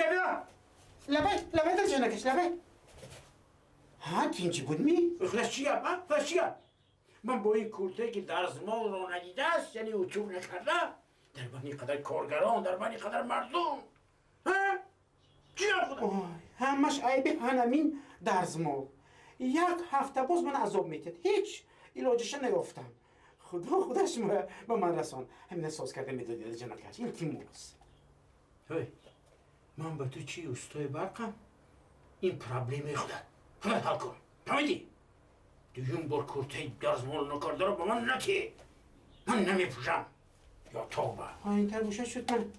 اینجا بیا. لبه لبه دل جنکش لبه. ها تینجی بود می؟ خلاص چی گپ؟ خلاص چی گپ؟ من با این کورته که درزمال رو ندیده است، یعنی اتو نکرده، در بین قدر کارگران، در بین قدر مردم. ها؟ چی گپ خدا؟ همش عیب هنمین درزمال. یک هفته باز من عذاب میتید. هیچ علاجش نیافتم. خدا خودش به من رسان. همین ساز کرده میدادی جنکش. این تیموس. هی من به تو چی استای برقم؟ این پرابلم خودت. خودت حل کن. فهمیدی؟ دویم بار کورته درزمال نکرده رو به من نتی. من نمیپوشم. یا توبه. این تر بوشه شد من.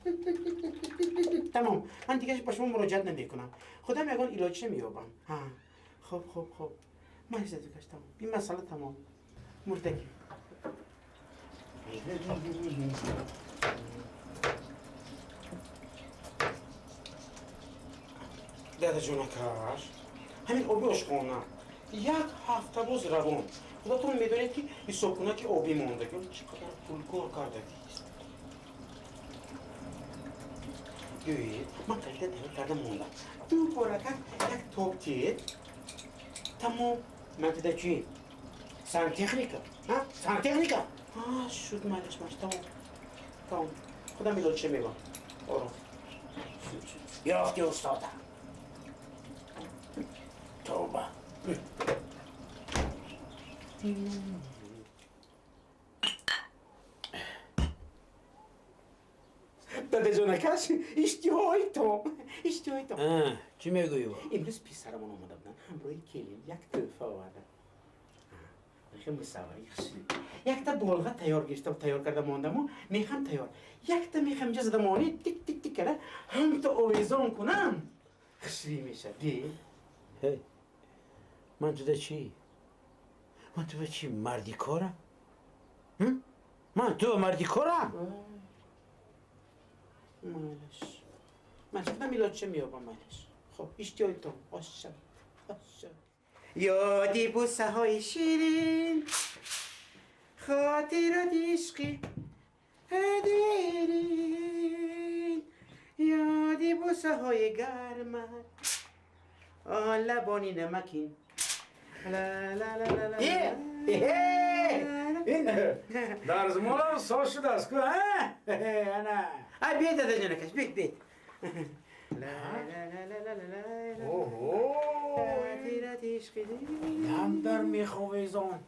تمام. من دیگه با شما مراجعت نمیکنم. خودم یگان علاجش میابم. ها. خب خب خب. من زدکش تمام. این مسئله تمام. مردگی. دادا جونکش همین آبی آشخانه یک هفته باز روان. خودتون میدونید که این صبحونه که آبی مونده که چقدر پول کار کرده است. گویید من خریده تیار کرده موندم. دو پارکت یک توپ تید تمام. من دیده چی؟ سانتخنیکا. ها؟ سانتخنیکا. آه شد مالش ماش تمام. تمام. خدا میدونه چه میگم. آرام. یافتی استادم. توبه. داده جانکش اشتهای تو اشتهای تو. چی میگویی؟ امروز پسرمان آمده بودن همراه کلین یک تحفه آوردن. خیلی مصوری خشی. یک تا بولغه تیار گشتم تیار کرده ماندم و میخم تیار. یک تا میخم اینجا زدم آنی تیک تیک تیک کرده هم تا آویزان کنم خشی میشه دی. من تو ده چی؟ من تو به چی مردی کارم؟ من تو مردی کارم؟ مالش من خودم میلاد چه میابم مالش. خب اشتیای تو آشا آشا. یادی بوسه های شیرین خاطرات عشقی دیرین یادی بوسه های گرمت آن لبانی نمکین لا لا لا لا لا. این درزمالم ساز شده است که ها؟ نه بیاید دادا جانکش بیاید بیاید. لا لا لا لا لا لا. اوه هم در میخویزان.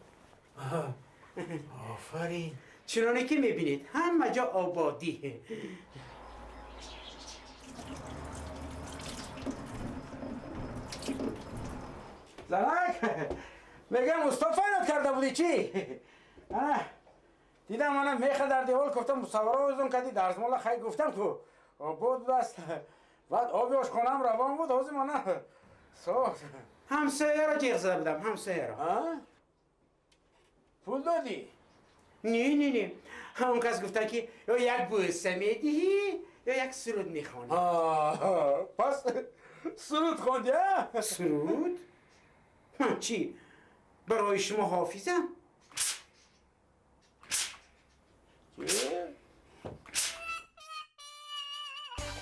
آفرین. چنانه که میبینید همه جا آبادی. زنک میگم استاد فیرات کرده بودی چی؟ نه دیدم من میخه در دیوال گفتم مصوره وزن کردی درزمال خیلی گفتم تو بود دست بعد آبی آشخانه روان بود حوزی من ساز همسایه را جیغ زده بودم همسایه را. پول دادی؟ نه نه نه همون کس گفتن که یا یک بوسه میدهی یا یک سرود میخوانی. پس سرود خواندی؟ سرود؟ من چی؟ برای شما حافظم؟ چی؟